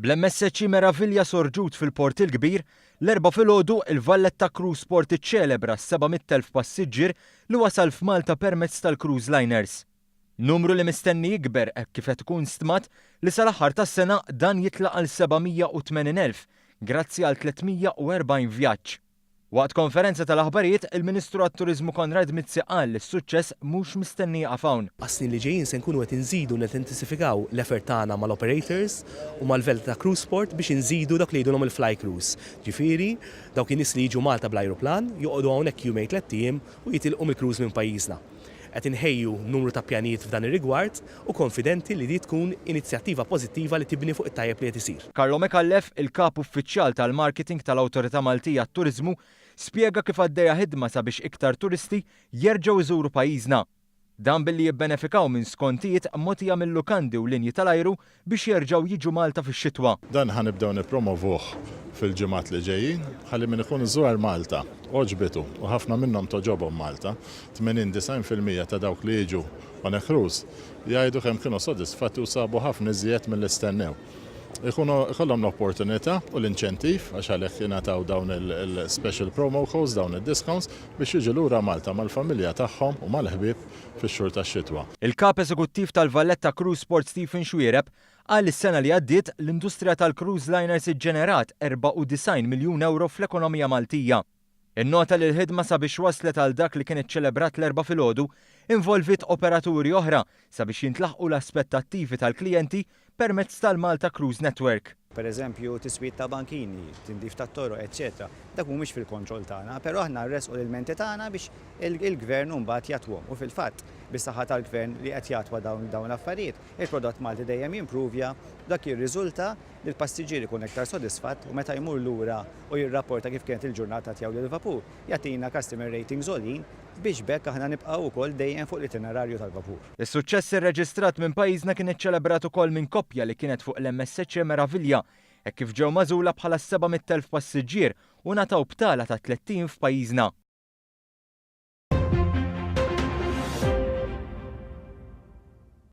Bl-MSC Meraviglia sorġut fil-Port il-Kbir, l-Erbgħa filgħodu il-Valletta Cruise Port iċċelebra s-700,000 passiġġier li wasal f'Malta permezz tal-cruise liners. Numru li mistenni jikber hekk kif qed ikun stmat li sal-aħħar tas-sena dan jitla' għal 780,000 grazzi għal 340 vjaġġ. Waqt konferenza tal-aħbarijiet, il-Ministru għat-Turiżmu Konrad Mizzi qal li s-suċċess mhux mistenni jieqaf hawn. Għas-snin li ġejjin se nkunu qed inżidu nintensifikaw l-effort tagħna mal-operators u mal-Valletta Cruise Port biex inżidu dak li jgħidulhom il-fly cruise. Ġifieri, dawk in-nies li jiġu Malta bl-ajruplan, joqogħdu hawnhekk jumejn tlett ijiem u jitilqu mill-cruise minn pajjiżna. Qed inħejju numru ta' pjanijiet f'dan ir-rigward u konfidenti li di tkun inizjattiva pożittiva li tibni fuq it-tajjeb li qed isir. Carlo Micallef, il-Kap Uffiċjal tal-Marketing tal-Awtorità Maltija għat-Turiżmu, spjega kif għaddejja ħidma sabiex iktar turisti jerġgħu jżuru pajjiżna. Dan billi jibbenefikaw minn skontijiet mogħtija mil-lukandi u linji tal-ajru biex jerġgħu jiġu Malta fix-xitwa. Dan ħa nibdew nippromovuh fil-ġimgħat li ġejjin ħalli min ikun żar Malta għoġbitu u ħafna minnhom togħġobhom Malta. 80, 90% ta' dawk li jiġu on a cruise jgħidu kemm kienu sodisfatti u sabu ħafna iżjed milli stennew. Ikunu ikollhom l-opportunità u l-inċentiv għax għalhekk jingħataw dawn il-special promo codes, dawn id-discounts biex jiġu lura Malta mal-familja tagħhom u mal-ħbieb fix-xhur tax-xitwa. Il-Kap Eżekuttiv tal-Valletta Cruise Port Stephen Xuereb qal li s-sena li għaddiet l-industrija tal-cruise liners iġġenerat 94 miljun ewro fl-ekonomija Maltija. Innota li l-ħidma sabiex waslet għal dak li kien iċċelebrat l-Erbgħa filgħodu involviet operaturi oħra sabiex jintlaħqu l-aspettattivi tal-klijenti permezz tal-Malta Cruise Network. Per eżempju, tiswid ta' bankini, tindif tat-toroq, eċċetera. Dak mhumiex fil-kontroll tagħna, però aħna nressqu l-ilmenti tagħna biex il-Gvern imbagħad jattwahom. U fil-fatt, bis-saħħa tal-Gvern li qed jattwa dawn l-affarijiet, il-prodott Malti dejjem jimpruvja, dak jirriżulta li l-passiġġier ikun iktar sodisfatt u meta jmur lura u jirrapporta kif kienet il-ġurnata tiegħu lill-vapur, jagħtina customer ratings għoljin biex b'hekk aħna nibqgħu wkoll dejjem fuq l-itinerarju tal-vapur. Is-suċċess irreġistrat minn pajjiżna kien iċċelebrat ukoll minn koppja li kienet fuq l-MSC Meraviglia hekk kif ġew magħżula bħala s-700,000 passiġġier u ngħataw btala ta' 30 f'pajjiżna.